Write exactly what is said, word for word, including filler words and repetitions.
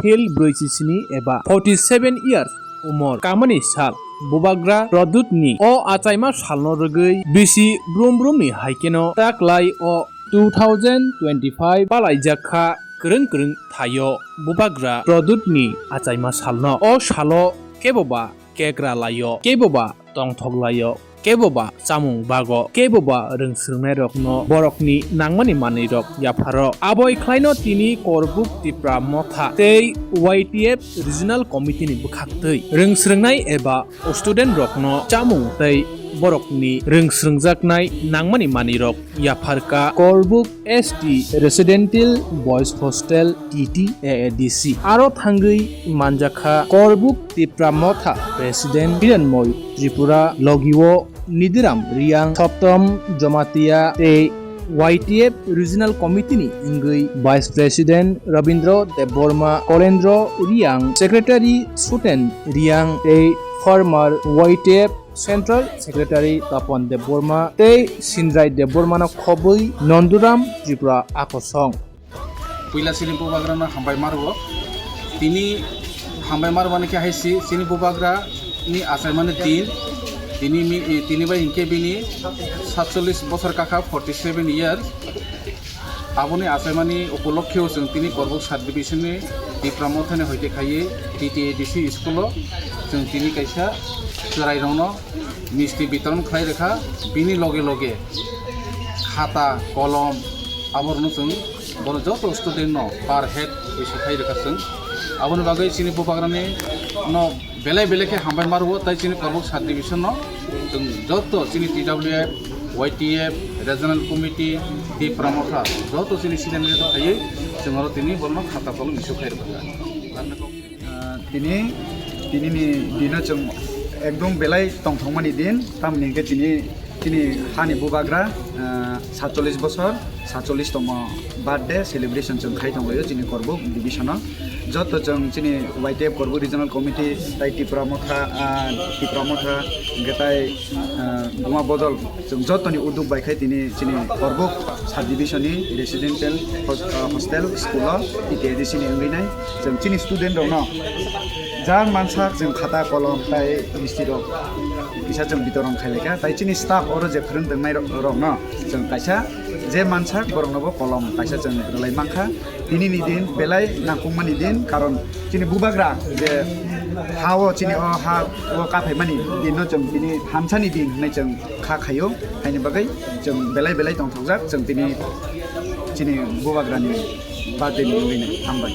Phil brwi chi sini eba forty seven years umor kamani sal bubagra Pradyut ni o achaima salno rwgwi bisi brum brum ni hai kheno taklai o two thousand twenty five palaijak kha kwrwng kwrwng thaio bubagra Pradyut ni achaima salno. O salo kebo ba kegra laio, kebo ba tongthok laio, kebo ba chamung bago, kebo ba rwng swrwngnairokno borokni nangmani manwirok yapharo. Aboi khlaino tini Korbuk Tipra Motha tei Y T F Regional Committee ni bwkhaktwi rwng swrwngnai eba student rokno chamung tei borokni rwng swrwngjaknai nangmani manwirok yapharkha Korbuk S T Residential Boys Hostel T T A A D C. Aro thangwi manjakha Korbuk Tipra Motha President Hiranmoy Tripura, logio Nidiram Riang, Soptom Jomatia tei Y T F Regional Committee ni wngwi Vice President Rabindra Debbarma, Kolendra Riang, Secretary Suten Riang tei former Y T F Central Secretary Tapan Debbarma tei Sinrai Debbarmano khobwi Nonduram Tripura akosong. Puila chini bubagrano hambai marwo. Tini hambai marwani khe hai si chini bubagra ni achaimani din. Tini mi-, tini bai hinkhe bini satchollish bosor kakha, forty seven years. Aboni achaimani upolokkheo chwng tini Korbuk sub division ni Tipra Mothani hoite khaiwi T T A D C school o chwng tini kaisa chwrairokno misti bitoron khlai rwkha. Bini loge loge khata, kolom, aborokno chwng bono joto student no per head issue khai rwkha chwng. Aboni bagwi chini bubagrani no belai belai khe hambai marwo, tai chini Korbuk sub division no chwng joto chini T W F, Y T F, Regional Committee, Tipra Motha, joto chini senior leader khaiwi chwng oro tini borno khata kolom issue khai rwkha. Ah, tini, tini ni dino chwng ekdom belai tongthokmani din, tamni hwnkhe tini, tini hani bubagra, ah, satchollish bosor, satchollish tongmo birthday celebration chwng khai tonglaio chini Korbuk division o. Joto chwng chini Y T F Korbuk Regional Committee tai Tipra Motha, ah, Tipra Motha hwnkhe tai, ah, Buma Bodol, chwng jotoni udduk bai khai tini chini Korbuk sub division ni residential hos-, ah, hostel school o T T A D C ni wngwi nai. Chwng chini student rokno jang mansak chwng khata kolom tai misti rok kisa chwng bitoron khai laikha, tai chini staff oro je phwrwng tongnai rok, rokno chwng kaisa je mansak borokno bo kolom kaisa chwng rwlai mankha. Tini ni din belai nangkukmani din, karon chini bubagra je ha o, chini o ha o kaphaimani din no chwng tini thamsani din hinwi chwng kha khaio, haini bagwi chwng belai belai tongthokjak chwng tini chini bubagrani birthday ni wngwi nai. Hambai.